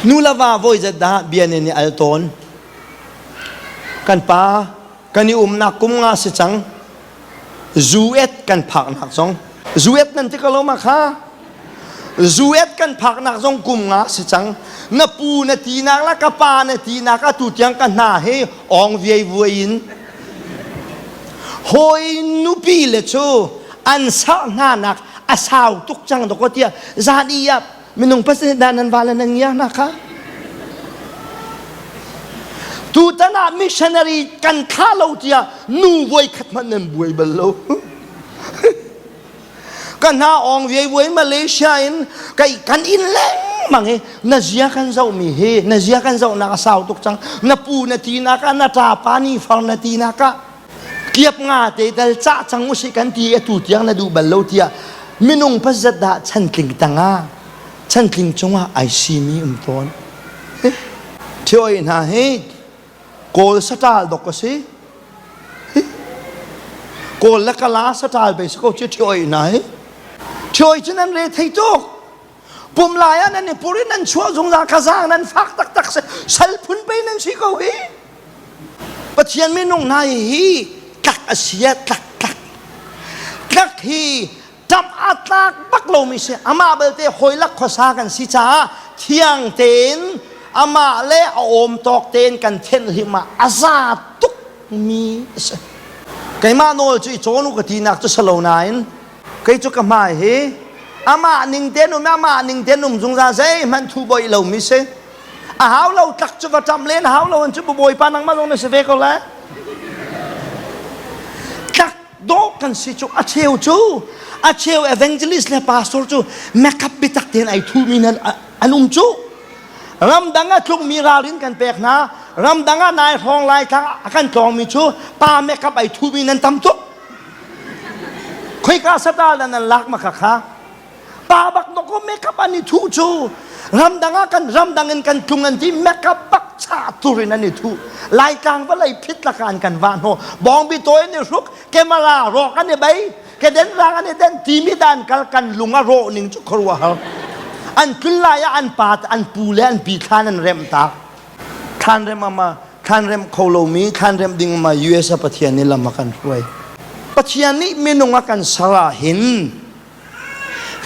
Nu le va voi zat dah bia nan i al tawn? Kan pa kan i umnak kum nga si cang. Zuet kan phaknak zong. Zuet nan ti ko lo ma kha? Zuet kan phaknak zong kum nga si cang. Na pu na tinak la ka pa na tinak atu tiang ka hna he ong viai vuai in. Hawi nupi le cu an sarh hna nak a sau tuk cang dawkaw tiah zan i ah minung pasal dah nan va le nan ngia hna kha tutan ah missionary kan thlah lo tiah nu voi khat hmanh nan buai bal lo. Ka hna ong viai vuai Malaysia in kai kan in lengmang i na zia kan zoh mi hi na zia kan zoh nak a sau tuk cang. Na pu na ti nak ah, na ṭa pa ni far na ti nak ah, kiap nga te dal cah cang usih kan ti, atu tiang na duh bal lo tiah minung pazat dah chantling tangah chantling cungah ai simi um tawn. Thioi hna hi Kawl saṭal dok a si. Kawl le Kala saṭal bei si ko cu ṭhioi hna hi. Ṭhioi cu nan re thei tuk. Pum lai ah nan i pur i nan chuah zungzal ka zaang nan fak taktak si. Sal phun pei nan si ko hi. Pathian minung hna hi tlak a si ah tlak tlak. Tlak hi ṭap a tlak bak lomi si. Amah belte hawilak khuasa kan si caah thiang tein amah le a awm tawk tein kan thenh hlim ah a za tukmi a si. Keimah nawl cu i cawn u ka tinak cu si lo nain kei cu ka hmai hi amah ning tein um, amah ning tein um zungzal, zeihmanh thu boih lomi si. A hau lo tlak cu va ṭam len hau lo an cu bawipa nangmah zong na si ve ko lai. Tlak dawh kan si cu. A cheu cu, a cheu evangelist le pastor cu makeup biatak tein ai thumi nan an um cu. Ramdang ah tlungmi ralrin kan pek hna. Ramdang ah nai hrawng lai thla a kan tlawngmi cu pa makeup ai thumi nan tam tuk. Khoika satal nan nan lak ma kha kha pa bak no ko makeup an i thuh cu. Ramdang ah kan ramdang in kan tlung an ti, makeup bak cha tur in an i thuh. Laitlang vawlei phit laka an kan vah hno bawngbi tawi an i hruk, camera rawk an i bei, keden rang an i den timi dan kal kan lung a rawh ning cu khuaruahhar. An tlun lai ah an pa an pu le an pi thlan an remh tak. Thlan rem ama thlan rem kho lomi thlan rem ding ma US a Pathian nih lam a kan hruai. Pathian nih minung a kan ser ah hin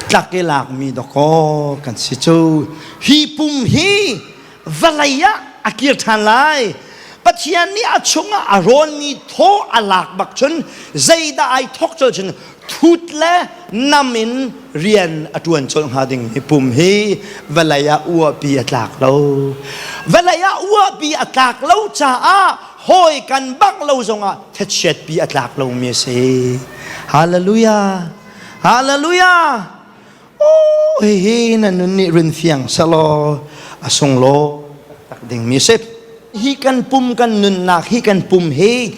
tlak i lakmi dawkaw kan si cu. Hi pum hi vawlei ah a kir ṭhan lai. Pathian nih a chungah a rawnmi thaw a lak bak cun zeidah ai thawk colh cun thut le nam in rian a ṭuan colh hnga ding hi pum hi vawlei ah uahpi a tlak lo. Vawlei ah uahpi a tlak lo caah hawi kan bangh lo zongah thachiatpi a tlak lomi a si. Hallelujah! Hallelujah! Oh, hihi na nun nih rin fiang selaw a sunglaw taktak dingmi si. Hi kan pum kan nunnak hi kan pum hi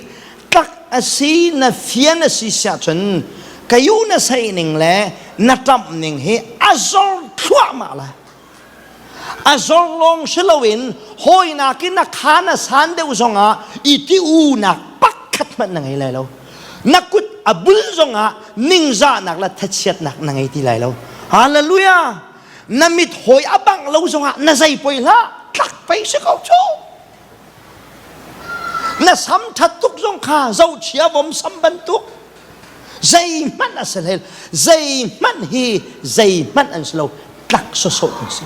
tlak a si na fian a si siah cun kayu na sei ning le na ṭamh ning hi a zor thluahmah lai. A zor lawng si loin hawi nakin na kha na san deuh zongah i ti u-nak pakhat hmanh na ngei lai lo. Na kut a bul zongah ningzahnak le thachiatnak na ngei ti lai lo. Hallelujah! Na mit hawi a bangh lo zongah na zei poi hlah, tlak pei si ko cu. Na sam ṭhat tuk zong kha zohchia vom sam bantuk zeihmanh a si hlei, zeihmanh hi zeihmanh an si lo, tlak sawsawh an si.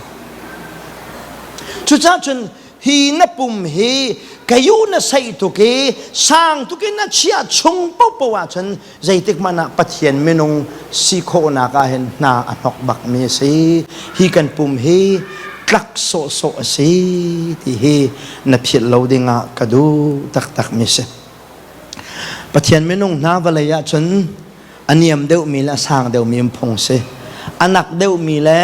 Cucaah cun hi na pum hi kayu na sei tuk i sang tuk in na chiah chung paohpaoh ahcun zeitik hmanh ah Pathian minung si khawhnak ah hin hna a hnok bakmi a si. Hi kan pum hi tlak sawhsawh a si ti hi na philh lo dingah ka duh taktakmi si. Pathian minung hna, vawlei ah cun a niam deuhmi le a sang deuhmi um phung si. A nak deuhmi le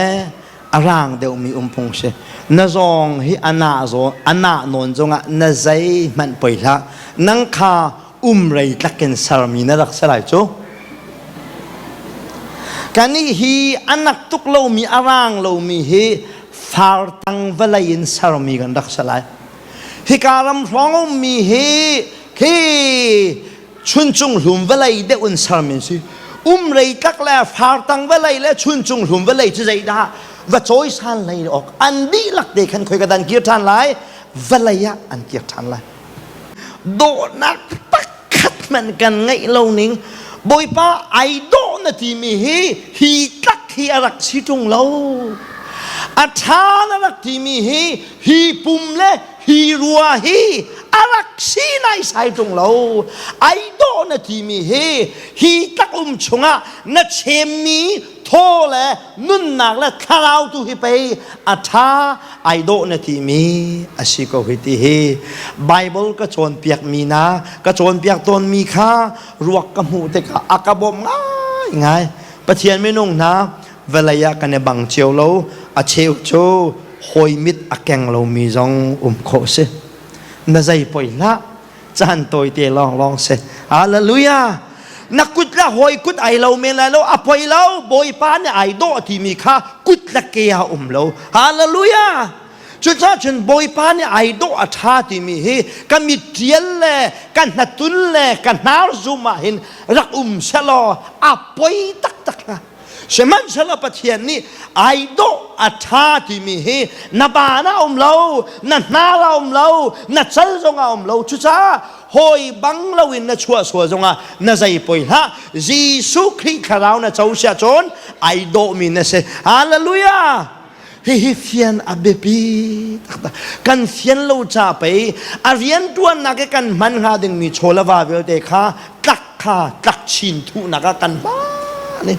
a rang deuhmi um phung si. Na zawng hi a nah zawn a nah nawn zongah na zeihmanh poi hlah. Nang kha umrei tlakin sermi na rak si lai cu. Kannih hi a nak tuk lomi a rang lomi hi far tang vawlei in sermi kan rak si lai. Hika ram hrawng ummi hi khi chuncung hlum vawlei deuh in sermi an si. Umrei tlak le fartang vawlei le chuncung hlum vawlei cu zeidah? Va cawisan hlei awk an dihlak te khan khoi ka dan kir ṭhan lai? Vawlei ah an kir ṭhan lai. Dawhnak pakhat hmanh kan ngeih lo ning Bawipa ai dawh na timi hi hi tlak hi a rak si ṭung lo. A ṭha na rak timi hi hi pum le hi rua hi a rak si naisai ṭung lo. Ai dawh na timi hi hi tlak um chungah na chemmi thaw le nunnak le thlarau tu hi pei a ṭha ai dawh na timi a si ko hi ti hi Bible ka cawnpiakmi na ka cawnpiak tawnmi kha ruak ka hmuh tikah a ka bawmh ngaingai. Pathian minung hna vawlei ah kan i bang cio lo. A cheu cu hawi mit a keng lomi zong um khawh si. Na zei poi hlah. Caan tawite lawnglawng si. Hallelujah! Na kut le hawi kut ai lo men lai lo, a poi lo. Bawipa nih ai dawh timi kha kut le ke ah um lo. Hallelujah! Cucaah cun Bawipa nih ai dawh a ṭha timi hi ka mit ṭial le ka hnatun le ka hnar zum ah hin rak um sehlaw a poi taktak hnga. Sihmanhsehlaw Pathian nih ai dawh a ṭha timi hi na baan ah um lo, na hnar ah um lo, na cal zong ah um lo. Cucaah hawi bang loin na chuah sual zongah na zei poi hlah. Jesuh Khrih thlarau na co siah cun ai dawhmi na si. Hallelujah! Hihi fian a biapi taktak. Kan fian lo ca pei a rianṭuannak i kan hman hnga dingmi chaw le va vialte kha tlak kha tlak chin thuhnak ah kan hman i.